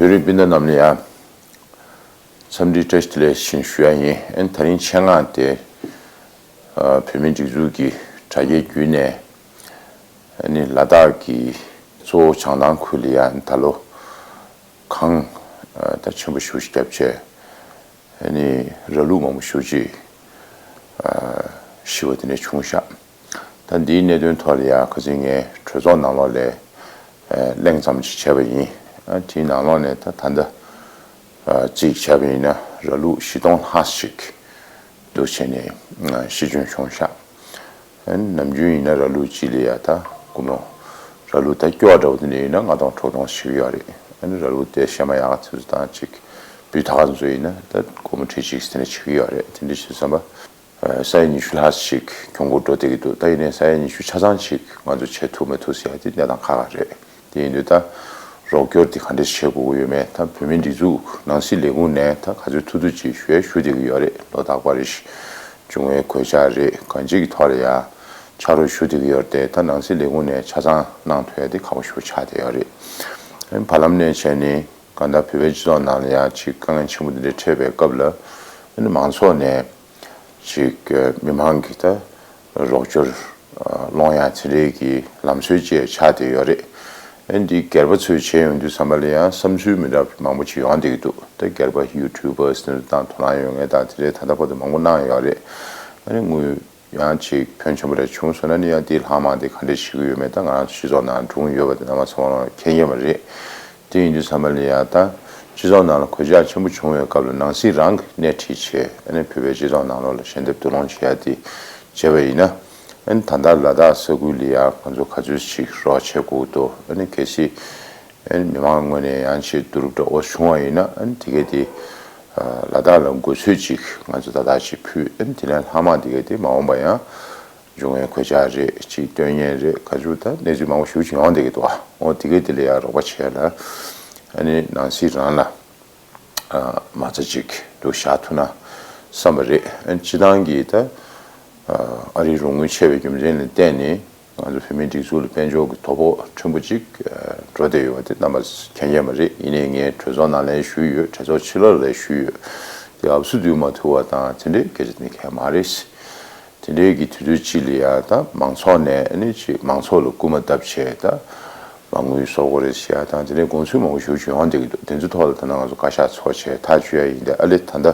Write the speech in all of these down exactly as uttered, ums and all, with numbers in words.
བོད་རིགས་སྤུན་ཟླ་རྣམས་ལ་ཡང་འཚམས་འདྲི་བཀྲ་ཤིས་བདེ་ལེགས་ཞུ་ཡ་ཡིན། ཨན་དེ་རིང་ཆེད་མངགས་ཏེ་ཨ་བོད་མིའི་སྒྲིག་འཛུགས་ཀྱི་དྲ་རྒྱའི་བརྒྱུད་ནས་ཨ་ནི་ལ་དྭགས་ཀྱི་གཙོ་བོ་བྱང་ཐང་ཁུལ་ལ་ཡང་ད་ལོ་གངས་ཨ་ད་ཆེན་པོ་ཞེ་པོ་ཞིག་བརྒྱབ་བྱས། ཨ་ནི་ར་ལུག་མང་པོ་ཞེ་པོ་ཅིག་ཨ་ཤི་བ་དེ་འདྲ་བྱུང་ཤག་ད་འདིའི་གནད་དོན་ཐོག་ལ་ཡང་ཁ་སང་ངས་གྲོས་ཚོགས་ནང་ལོགས་ལ་ཨ་གླེང་ཙམ་ཅིག་བྱས་པ་ཡིན། ཨ་དེའི་ནང་ལོགས་ནས་ད་ད་ལྟ་ཨ་གཅིག་བྱས་པ་ཡིན་ན་ར་ལུག་བཞི་སྟོང་ལྷག་ཞིག་འདུག་བྱས་ནས་ཨ་ཤི་སྐྱོན་བྱུང་ཤག་ཨ་ནམ་རྒྱུན་ཡིན་ན་ར་ལུག་གཅིག་ལ་ཡ་ད་སྒོར་མོ། ར་ལུག་ད་སྐྱོ་བ་འདྲ་བོ་དེ་འདྲ་ཡིན་ན་ལྔ་སྟོང་དྲུག་སྟོང་ཞིག་ཡོད་རེད། ཨ་ནི་ར་ལུག་དེ་བཤད་མ་ཡག་ཚིག་དང་ཅིག་སྤུས་དག་ཚོ་ཡིན་ན་ད་སྒོར་མོ་ཁྲི་གཅིག་དེ་འདྲ་ཞིག་ཡོད་རེད། དེ་འདྲ་བྱས་ཙང་ཨ་ས་ཡ་ཉི་ཤུ་ལྷག་ཞིག་གྱོང་གུན་འགྲོ་བསྡད་ཀྱི་འདུག་ད་ཡིན་ནའི་ས་ཡ་ཉི་ཤུ་ཆ་ཚང་ཞིག་ང་ཚོ་བྱེད་ཐུབ་མ་ཐུབ་ཟེར་ཡ་དེ་གནས་སྟངས་ཁག་ཁག་རེད། དེ་ཡིན་དུས་ད་རོགས་སྐྱོར་དེ་ག་འདྲ་བྱེད་དགོས་ཀྱི་ཡོད་མེད་ད་བོད་མིའི་སྒྲིག་འཛུགས་ནང་སྲིད་ལས་ཁུངས་ནས་ད་ག་ཚོད་ཐུབ་ཐུབ་ཅིག་ཞུ་ཡ་ཞུ་བསྡད་ཀྱི་ཡོད་རེད། ལོ་རྟག་པར་རེ་བཞིན་བྱུང་བའི་གོད་ཆག་རེད། གང་ཅིའི་ཐོག་ལ་ཡ་ཕྱག་རོགས་ཞུ་བསྡད་ཀྱི་ཡོད་རེད་དེ། ད་ནང་སྲིད་ལས་ཁུངས་ནས་ཆ་ཚང་གནང་ཐུབ་ཡ་དེ་ཁག་པོ་ཞེ་པོ་ཆགས་བསྡད་ཡོད་རེད། བར་ལམ་ནས་བྱས་ནས་གང་ལྟར་བོད་པའི་སྤྱི་ཚོགས་ནང་ལ་ཡ་ཅིག་དཀའ་ངལ་ཆེན་པོ་འདི་འདྲ་འཕྲད་པའི་སྐབས་ལ་ཨ་ནི་མང་ཚོགས་ནས་ཅིག་མི་མང་གི་ད་རོགས་སྐྱོར་སློང་ཡ་དེ་འདྲའི་གི་ལམ་སྲོལ་ཅིག་ཆགས་བསྡད་ཡོད་རེད། ཨ་ནི་འདི་སྒེར་པ་ཚོས་བྱས་ཡོང་དུས་ཙམ་པ་ལ་ཡང་བསམ་ཚུལ་མི་འདྲ་བ་མང་པོ་ཅིག་ཡོང་བསྡད་ཀྱི་འདུག་ད་སྒེར་པ་ཡུ་ཊུབ་པར་དེ་ཚོ་དང་དོ་སྣང་ཡོད་མཁན་དང་དེ་འདྲའི་ད་ལྟ་བར་དུ་མང་པོ་གནང་ཡོད་རེད། ཨ་ནི་དངུལ་ཡང་ཅིག་ཕོན་ཆེན་པོ་རེ་བྱུང་སོང་ན་ནི་ཡང་དེའི་ལྷག་མ་དེ་ག་འདྲས་བྱེད་ཀྱི་ཡོད་མེད་ད་ང་རང་ཚོ་སྤྱི་ཚོགས་ནང་འགྲོ་གི་ཡོད་པ་དེ་རྣམ་པ་ཚང་མ་མཁྱེན་གྱི་མ་རེད། དེ་ཡིན་དུས་ཙམ་པ་ལ་ཡ་ད་སྤྱི་ཚོགས་ནང་ལ་གོད་ཆག་ཆེན་པོ་བྱུང་བའི་སྐབས་ལ་ནང་སྲིད་རང་གིས་སྣེ་ཁྲིད་བྱས་ཨ་ནི་བོད་པའི་སྤྱི་ཚོགས་ནང་ལོགས་ལ་ཞལ་འདེབས་བསྡུ་སློང་བྱེད་ཡ་དེ་བྱས་པ་ཡིན་ན། ཨ་ནི་ད་ལྟ་ལ་དྭགས་ས་ཁུལ་ལ་ཡ་ང་ཚོ་ག་ཚོད་ཅིག་རོགས་བྱེད་དགོས་འདུག་ཨ་ནི་གལ་སྲིད་ཨ་ནི་མི་མང་ངོས་ནས་ཡང་ཆེད་བསྡུ་རུབ་འདྲ་བོ་བྱུང་བ་ཡིན་ན་ཨ་ནི་དེ་གས་དེ་ལ་དྭགས་ལ་འགོད་ཚུལ་ཅིག་ང་ཚོ་ད་ལྟ་ཅིག་ཕུལ། ཨ་ནི་དེ་ནས་ལྷག་མ་དེ་གས་དེ་མ་འོངས་པ་ཡང་འབྱུང་བའི་གོད་ཆག་རེད། ཅིག་སྟོན་ཉེན་རེད། ག་ཚོད་ད་གནས་ཚུལ་མང་པོ་ཞེ་པོ་ཅིག་ཡོང་བསྡད་ཀྱི་འདུག་ཨ་འོ་དེ་གས་དེ་ལ་ཡང་རོགས་པ་བྱས་ལ་ཨ་ནི་ནང་སྲིད་རང་ལ་མ་རྩ་ཅིག་འདུག་བཞག་ཐུབ་ན་བསམ་པ་རེད། ཨ་ནི་སྤྱི་བཏང་གི་ད་ཨ་རིའི་རོགས་དངུལ་ཆེ་བའི་རྒྱུ་མཚན་ལ་བརྟེན་ནས་ང་ཚོ་བོད་མིའི་སྒྲིག་འཛུགས་ལ་དཔལ་འབྱོར་གྱི་དོ་ཕོག་ཕྲན་བུ་ཅིག་འགྲོ་བསྡད་ཡོད་པ་དེ་རྣམ་པ་མཁྱེན་གྱི་མ་རེད། ཡིན་ནའི་ངས་གྲོས་ཚོགས་ནང་ལ་ཞུས་ཡོད། གྲོས་ཚོགས་ཕྱི་ལོགས་ལ་ཞུས་ཡོད། དེ་ཨབ་སུ་བསྡུ་མ་ཐུབ་པ་དང་དེ་འདྲའི་སྐད་ཆ་དེ་གང་ཡང་མ་རེད། དེ་འདྲའི་གི་དུས་ཚོད་ཅིག་ལ་ཡ་ད་མང་ཚོགས་ནས་ཨ་ནི་ཅིག་མང་ཚོགས་ལ་སྐུལ་མ་བཏབ་བྱས་ད་མ་དངུལ་གསོག་དགོས་རེད་ཟེར་ཡ་དང་དེ་འདྲའི་དགོངས་ཚུལ་མང་པོ་ཞེ་པོ་ཅིག་ཡོང་བསྡད་ཀྱི་འདུག་དེ་ཚོའི་ཐོག་ལ་ད་ནང་ང་ཚོ་བཀའ་ཤག་ཚོགས་བྱས་ཐག་གཅོད་ཡ་ཡིན། དེ་ཨ་ལེ་ད་ལྟ་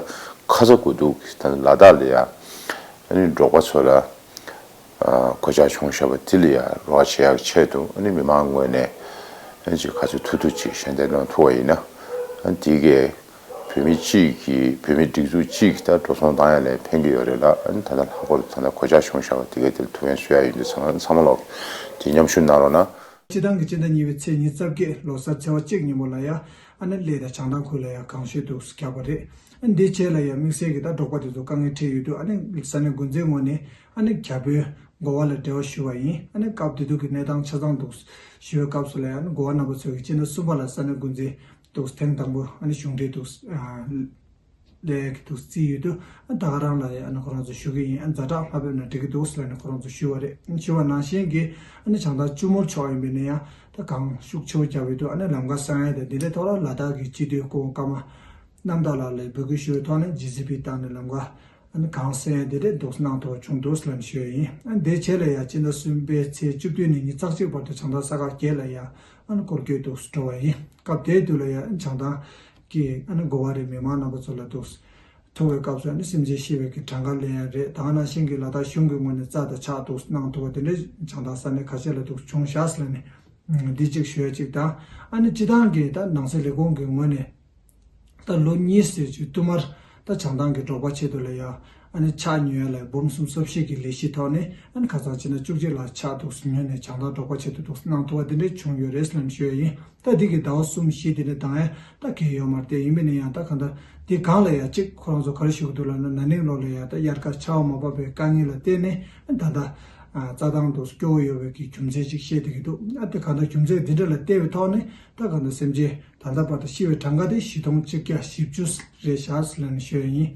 ཁ་ཚ་དགོས་འདུག་ད་ལ་དྭགས་ལ་ཡ་ཨ་ནི་འབྲོག་པ་ཚོ་ལ་གོད་ཆག་བྱུང་བཞག་པ་དེ་ལ་ཡ་རོགས་བྱེད་ཡག་ཆེད་དུ་ཨ་ནི་མི་མང་ངོས་ནས་ཨ་ནི་ཅིག་ག་ཚོད་ཐུབ་ཐུབ་ཅིག་ཞལ་འདེབས་གནང་ཐུབ་པ་ཡིན་ན་ཨ་ནི་དེ་གས་བོད་མི་གཅིག་གིས་བོད་མི་སྒྲིག་འཛུགས་གཅིག་གིས་ད་འགྲོ་སོང་བཏང་ཡ་ལ་ཕན་གྱི་ཡོད་རེད་ལ། ཨ་ནི་ད་ལྟ་ལྷག་པར་དུ་ད་ལྟ་གོད་ཆག་བྱུང་བཞག་པ་དེ་གས་དེ་ལ་ཐུགས་ཕན་གསོས་ཡ་ཡིན་དུས་ཚང་མ་ཚང་མ་ལོག་དེ་མཉམ་ཞུགས་གནང་རོགས་གནང་། སྤྱི་བཏང་གི་སྤྱི་ཟླ་གཉིས་པའི་ཚེས་ཉི་ཤུ་རྩ་བརྒྱད་ལོ་གསར་ཚེས་པ་གཅིག་ཉིན་མོ་ལ་ཡ་ཨ་ནི་གླེ་དང་བྱང་ཐང་ཁུལ་ལ་ཡ་གངས་ཤུགས་འདུག་བརྒྱབ་པ་རེད། ཨ་ནི་འདི་རྗེས་ལ་ཡ་དམིགས་བསལ་གྱི་ད་འབྲོག་པ་དེ་ཚོ་དཀའ་ངལ་འཕྲད་ཡོད་དུས་ཨ་ནི་ས་གནས་འགོ་འཛིན་ངོས་ནས་ཨ་ནི་རྒྱ་བོད་འགོ་བ་ལ་འབྲེལ་བ་ཞུ་བ་ཡིན། ཨ་ནི་སྐབས་དེ་དུས་ཀྱི་གནས་སྟངས་ཆ་ཚང་འདུག་ཞུ་བའི་སྐབས་སུ་ལ་ཡ་ཨ་ནི་འགོ་བ་རྣམ་པ་ཚོས་ཀྱི་སྤྱི་ཟླ་གསུམ་པ་ལ་ས་གནས་འགོ་འཛིན་འདུག་ཐེངས་དང་པོ་ཨ་ནི་གཞུང་འབྲེལ་འདུག་ཨ། ལས་ཀྱི་འདུག་རྩིས་ཡོད་དུས་ཨ་ད་ག་རང་ལ་ཡ་ཨ་ནི་ཁོ་རང་ཚོ་ཞུ་གི་ཡིན། ཨ་ཛ་དྲག་ལྷག་ཕེབས་ན་འགྲིག་གི་འདུག་ཟེར་ནས་ཁོ་རང་ཚོ་ཞུ་བ་རེད། ཞུ་བ་ནང་བཞིན་གྱི་ཨ་ནི་བྱང་ཐང་ཆུ་མོ་ཕྱོགས་ཡིན་པས་ན་ཡང་ད་གངས་ཤུགས་ཆེ་བོ་བརྒྱབ་ཡོད་དུས་ཨ་ནི་ལམ་ཁ་གསང་ཡ་དང་འདི་འདྲའི་ཐོག་ལ་ལ་དྭགས་ཀྱི་སྤྱི་འཐུས་སྐུ་ངོ་ཀརྨ་རྣམ་དག་ལགས་ལ་འབོད་སྐུལ་ཞུ་བའི་ཐོག་ནས་ཇེ་སི་བི་བཏང་ནས་ལམ་ཁ་ཨ་ནི་གངས་སེང་ཡ་འདི་འདྲའི་འདུག་གནང་ཐུབ་པ་བྱུང་འདུག་ཟེར་ནས་ཞུ་ཡ་ཡིན། ཨ་ནི་དེ་རྗེས་ལ་ཡ་སྤྱི་ཟླ་གསུམ་པའི་ཚེས་བཅུ་བདུན་ནས་ཉི་ཤུ་རྩ་གཅིག་བར་དུ་བྱང་ཐང་ས་ཁག་བརྒྱད་ལ་ཡ་ཨ་ནི་སྐོར་སྐྱོད་འདུག་འགྲོ་བ་ཡིན། སྐབས་དེའི་དུས་ལ་ཡ་བྱང་ཐང་གི་ཨ་ནི་འགོ་བ་རེད། མི་མང་རྣམ་པ་ཚོ་ལ་འདུག་ཐུག་པའི་སྐབས་སུ་ཨ་ནི་སེམས་ཅན་ཤི་བའི་གི་གྲངས་ཀ་ལེན་ཡ་རེད། ད་ག་ནང་བཞིན་གྱི་ལ་དྭགས་གཞུང་གི་ངོས་ནས་རྩ་དང་ཕྱག་འདུག་གནང་ཐུབ་པ་དེ་འདྲའི་བྱང་ཐང་ས་གནས་ཁ་ཤས་ལ་འདུག་བྱུང་བཞག་ཟེར་ནས་འདི་གཅིག་ཞུ་ཡ་གཅིག་དང་། ཨ་ནི་སྤྱི་བཏང་གི་ད་ནང་སྲིད་ལས་ཁུངས་ཀྱི་ངོས་ནས་ད་ལོ་གཉིས་ཟེར་ཅིག་བསྟུད་མར་ད་བྱང་ཐང་གི་འབྲོག་པ་ཆེད་དུ་ལ་ཡ་ཨ་ནི་ཕྱག་ཉོ་ཡ་ལ་འབུམ་གསུམ་སོ་བཞི་གི་ལས་གཞི་ཐོག་ནས་ཨ་ནི་ཁ་སང་ཕྱི་ཟླ་བཅུ་གཅིག་ལ་ཕྱག་འདུག་ཉོས་ནས་བྱང་ཐང་འབྲོག་པ་ཆེད་དུ་འདུག་གནང་ཐུབ་པ་དེ་འདྲ་བྱུང་ཡོད་རེད་ཟེར་ནས་ཞུ་ཡ་ཡིན། ད་འདི་གི་ཟླ་བ་གསུམ་བཞི་དེ་འདྲ་འདང་ཡ་ད་གལ་ཡོད་མ་རེད་དེ། ཡིན་པས་ན་ཡང་ད་གང་ལྟར་འདི་སྒང་ལ་ཡ་གཅིག་ཁོ་རང་ཚོ་ག་རེ་ཞུ་གི་འདུག་ལབ་ན་ན་ནིང་ལོ་ལ་ཡ་ད་དབྱར་ཁ་ཆར་པ་མ་བབས་པའི་དཀའ་ངལ་ལ་བརྟེན་ནས་ད་ལྟ་རྩྭ་ཐང་དུ་སྐྱོ་བོ་ཡོད་པའི་གི་རྒྱུ་མཚན་ཅིག་བཤད་བསྡད་ཀྱི་འདུག་ཨ་དེ་གང་ལྟར་རྒྱུ་མཚན་འདི་འདྲ་ལ་བལྟས་པའི་ཐོག་ནས་ད་གང་ལྟར་སེམས་ཅན་ད་ལྟ་བར་དུ་ཤི་བའི་གྲངས་ཀ་དེ་བཞི་སྟོང་གཅིག་བརྒྱ་བཞི་བཅུ་རེད་བཞག་ཟེར་ལབ་ནས་ཞུ་ཡ་ཡིན།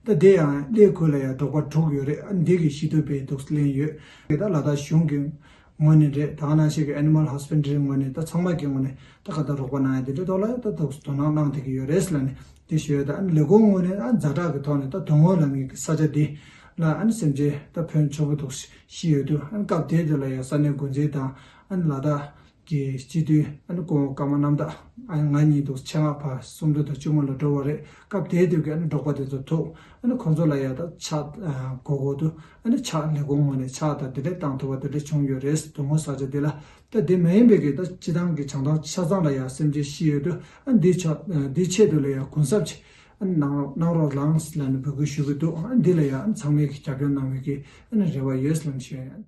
ད་དེ་ཡང་གླེ་ཁུལ་ལ་ཡང་འབྲོག་པ་དྲུག་ཡོད་རེད། ཨ་འདི་གི་ཤི་དུས་པའི་འདུག་གླེང་ཡོད་རེད། ད་ལ་དྭགས་གཞུང་གི་ ངོས་ནས་རེད། ད་ག་ནང་བཞིན་གྱི་Animal Husbandry ངོས་ནས་ད་ཚང་མ་གི་ངོས་ནས་ད་ག་ད་རོགས་པ་གནང་ཡ་དེ་འདྲའི་ཐོག་ལ་ད་ད་དོ་སྣང་གནང་བསྡད་ཀྱི་ཡོད་རེད་ལབ་ནས་དེ་ཞུ་ཡ། ད་ཨ་ནི་ལས་ཁུངས་ངོས་ནས་ཨ་ཛ་དྲག་གི་ཐོག་ནས་ད་དོན་དངོས་ལ་ངེད་ཀྱི་ས་ཆ་འདི་ལ་ཨ་ནི་སེམས་ཅན་ད་ཕོན་ཆེན་པོ་འདུག་ཤི་ཡོད་དུས། ཨ་ནི་སྐབས་དེ་དུས་ལ་ཡ་ས་གནས་འགོ་འཛིན་དང་ཨ་ནི་ལ་དྭགས་ཀྱི་སྤྱི་འཐུས་ཨ་ནི་སྐུ་ངོ་ཀརྨ་རྣམ་དག་ཨ་ནི་ང་གཉིས་འདུག་ཆེད་མངགས་ཕར་སུམ་མདོ་དང་གཅིག་མོ་ལ་འགྲོ་བ་རེད། སྐབས་དེ་དུས་ཀྱི་ཨ་ནི་འབྲོག་པ་དེ་ཚོ་ཐུག་ཨ་ནི་ཁོང་ཚོ་ལ་ཡ་ད་ཕྱག་དགོས་དགོས་དུས་ཨ་ནི་ཕྱག་ལས་ཁུངས་ངོས་ནས་ཕྱག་དང་དེ་འདྲས་བཏང་ཐུབ་པ་དེ་འདྲས་བྱུང་ཡོད་རེད། དོན་དངོས་ས་ཆ་དེ་ལ། ད་དེ་མ་ཡིན་པའི་གི་ད་སྤྱི་བཏང་གི་བྱང་ཐང་ཆ་ཚང་ལ་ཡ་སེམས་ཅན་ཤི་ཡོད་དུས་ཨ་ནི་འདི་ཆ་འདི་ཆེད་དུ་ལ་ཡ་གུན་གསབ་ཅིག་ཨ་ནི་གནང་གནང་རོགས་གནང་ལབ་ནས་འབོད་སྐུལ་ཞུ་གི་འདུག་ཨ་ནི་འདི་ལ་ཡ་ཨ་ནི་ཚང་མས་གི་རྒྱབ་སྐྱོར་གནང་བའི་གི་ཨ་ནི་རེ་བ་ཡོད་ལབ་ཞུ་ཡ་ཡིན།